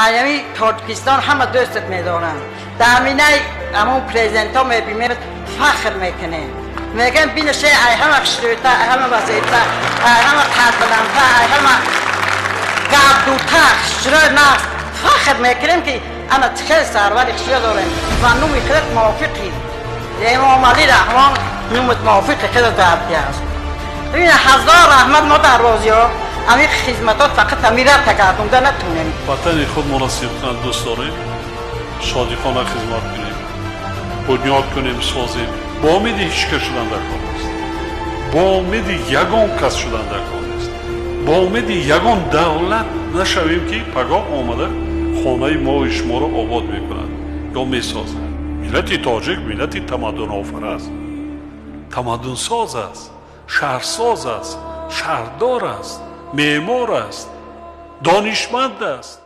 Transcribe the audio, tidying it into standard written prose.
Аями Тоҷикистон ҳама дӯстат медоранд. Дар минаи ҳамон президентҳо мебинем, фахр мекунем. Мегӯям, бинаше, ай ҳама хушрӯйта, ай ҳама вазирта, ай ҳама қадбаландта, ай ҳама гапдурта, хушрӯй нағз. Фахр мекунем, ки ана хеле сарвари хушрӯ дорем ва нуми худат мувофиқи Эмомалӣ Раҳмон, нумат мувофиқи худат аст. Ҳазор раҳмат, мо дар розиҳо ҳамин хизматот фақат ҳамира тагардонда натунем. Ватани худмонро сидқан дӯст дорем, содиқона хизмат кунем, бунёд кунем, созем. Бо умеди ҳеҷ кас шудан дар кор нест, бо умеди ягон кас шудан дар кор нест, бо умеди ягон давлат нашавем, ки пагоҳ омада хонаи мои шуморо обод мекунад ё месозад. Миллати тоҷик миллати тамаддунофар аст, тамаддунсоз аст, шаҳрсоз аст, шаҳрдор аст, меъмор аст, донишманд аст.